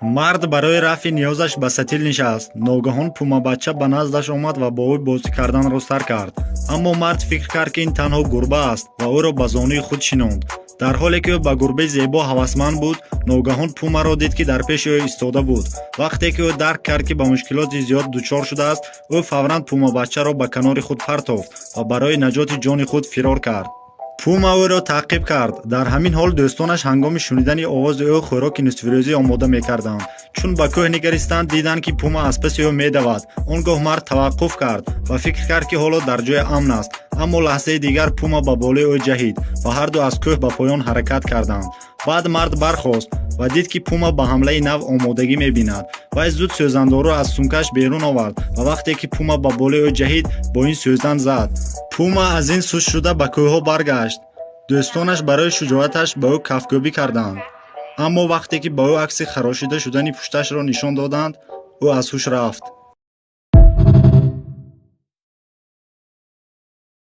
Мард барои рафъи ниёзаш ба сатил нишаст. Ногаҳон пумабача ба наздаш омад ва бо ӯ бозӣ карданро сар кард. Аммо мард фикр кард, ки ин танҳо гурба аст, ва ӯро ба зонуи худ шинонд. Дар ҳоле ки ӯ ба гурбаи зебо ҳавасманд буд, ногаҳон пумаро дид, ки дар пеши ӯ истода буд. Вақте ки ӯ дарк кард, ки ба мушкилоти зиёд дучор шудааст, ӯ фавран пумабачаро ба канори худ партофт ва барои наҷоти ҷони худ фирор кард. Пума ӯро таъқиб кард. Дар ҳамин ҳол дӯстонаш ҳангоми шунидани овози ӯ хӯроки нисфирӯзӣ омода мекарданд. Чун ба кӯҳ нигаристанд, диданд, ки пума аз паси ӯ медавад. Он гоҳ мард таваққуф кард ва фикр кард, ки ҳоло дар ҷои амн аст. Аммо лаҳзаи дигар пума ба болои ӯ ҷаҳид ва ҳарду аз кӯҳ ба поён ҳаракат карданд. Баъд мард бархост ва дид, ки пума ба ҳамлаи нав омодагӣ мебинад. Вай зуд сӯзандоруро аз сумкаш берун овард ва вақте ки пума ба болои ӯ ҷаҳид, бо ин сӯзан зад. Пума аз ин суст шуда ба кӯҳҳо баргашт. Дӯстонаш барои шуҷоаташ ба ӯ кафкӯбӣ карданд, аммо вақте ки ба ӯ акси харошида шудани пушташро нишон доданд, ӯ аз ҳуш рафт.